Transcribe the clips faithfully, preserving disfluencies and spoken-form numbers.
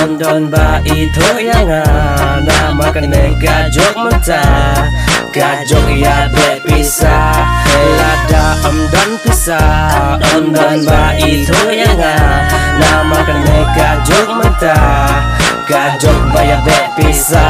Ym don ba ithuh ïa nga, namar kane ka jok mynta ka jok ïa beh pisa. Lada ym don pisa, ym don ba ithuh ïa nga, namar kane ka jok mynta ka jok ba ïa beh pisa.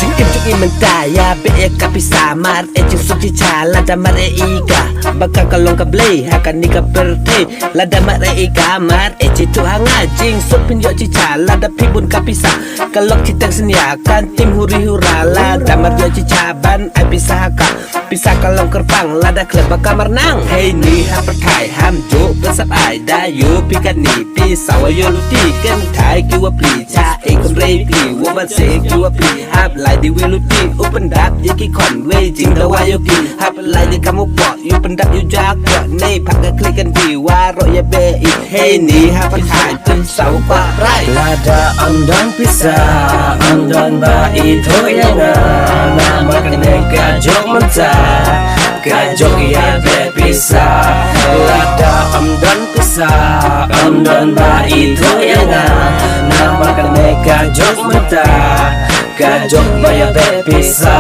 Jingim jong ngi mynta ïa beh ïa ka pisa, mar eh jingsuk jicha lada mar eh ïa ka, ba ka ka long ka blei ha kane ka pyrthei. Lada mar eh ïa ka, mar eh jituh ha nga, jingsuk phin ïoh jicha lada phi bun ka pisa. Ka long jingteng synñia kan tim huri hura, lada mar ïoh jicha ban ai pisa ha ka. Pisa ka long kyrpang lada khlem ba ka mar nang. Hei ni ha pyrthai, ham ju pynsap ai da ïoh phi kane pisa, wa ïoh luti kynthai ki wa pli, cha eh kynrei phi, wa ban se ki wa pli, hap lai di wi luti, u pyndap ïa ki khon wei jingdawa ïa ki, hap lai di kam u pok, u pyndap u ja kwah, nei phak ka klik kan di waroh ïa beh i. Hei ni ha pyrthai pynsaw kwah rai. Lada ym don pisa, ym don ba ithuh ïa nga, namar kane ka jok mynta ka jok ïa beh pisa. Lada ym don pisa, ym don ba ithuh ïa nga, namar kane ka jok mynta ka jok ba ïa beh pisa.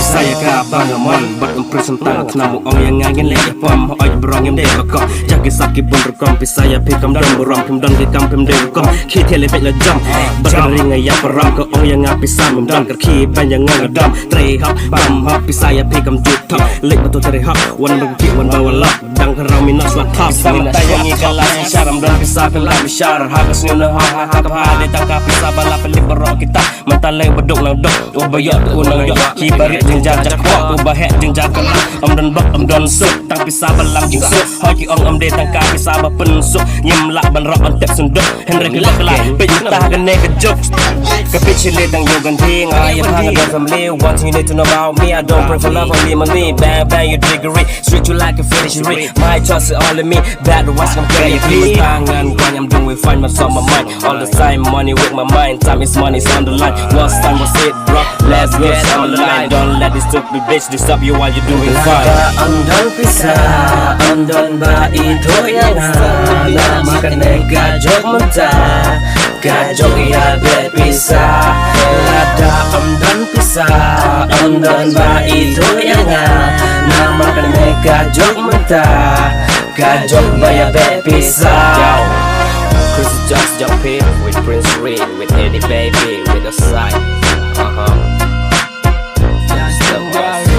Pisa ïa ka ba nga mon, bad ym pris ym tang, khnang u ong ïa nga ngin leh ïa pom, hooid bro ngim dei ba kong. Jaka ki sap ki bun rukom, pisa ïa phi kam don burom, phim don ki kam phim dei rukom. Khi thiah leh beit la jam, bad ka ring ïa param, ka ong ïa nga pisa mem don, ka khi ban ïa nga nga dom. Trei hok bam hok, pisa ïa phi kam ju thok. Leit ba tu trei hok, wan ba ki wan ba walok. Dang ka rau mi na swat thap. Pisa mynta ïa ngi ka la bishar, ym don pisa phim la bishar. Ha ka sniew na ha ha ha ka pha, dei tang ka pisa ba la pynlip baroh kita. Mynta lei ba duk nang duk, u ba ïoh tu u nang ïoh. Ki barit jingjar jakbok, u ba heh jingjar kyrpang. Ym don bok ym don suk, tang pisa ba lam jingsuk. Hooid ki ong ym dei tang ka pisa ba pynsuk. Ngim lah ban rok ban tep synduk. Hynrei phi bakla, peit mynta ha kane ka juk. Ka peit sha lei tang ïoh ganti, nga ïa pha nga don family. One thing you need to know about me, I don't pray for love, only money. Bang bang your degree, treat you like a finishery. My choice is all in me, bad was gonna play you. Please, tangan gua nyam dung we find my song my mind. All the time money with my mind, time is money is on the line. What's time was it, bro? Let's get on the line. Don't let this stupid bitch disturb you while you're doing fine. Lada ym don pisa, ym don ba ithuh ïa nga, namar kane ka jok mynta ka jok ïa beh pisa. Lada ym don pisa, ym don ba ithuh ïa nga, namar kane ka jok mynta ka jok ba ïa beh pisa. Yo, Chris Jones jump in with Prince Reid, with Eddie Baby, with the side. Uh-huh. That's the best.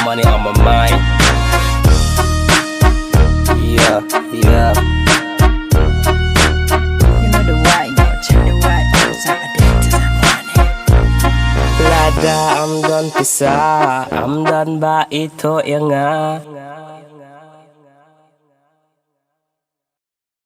Money on my mind. Yeah, yeah. You know the way, you know, check the way, always have a day to the money. Lada ym don pisa, ym don ba ithuh ïa nga.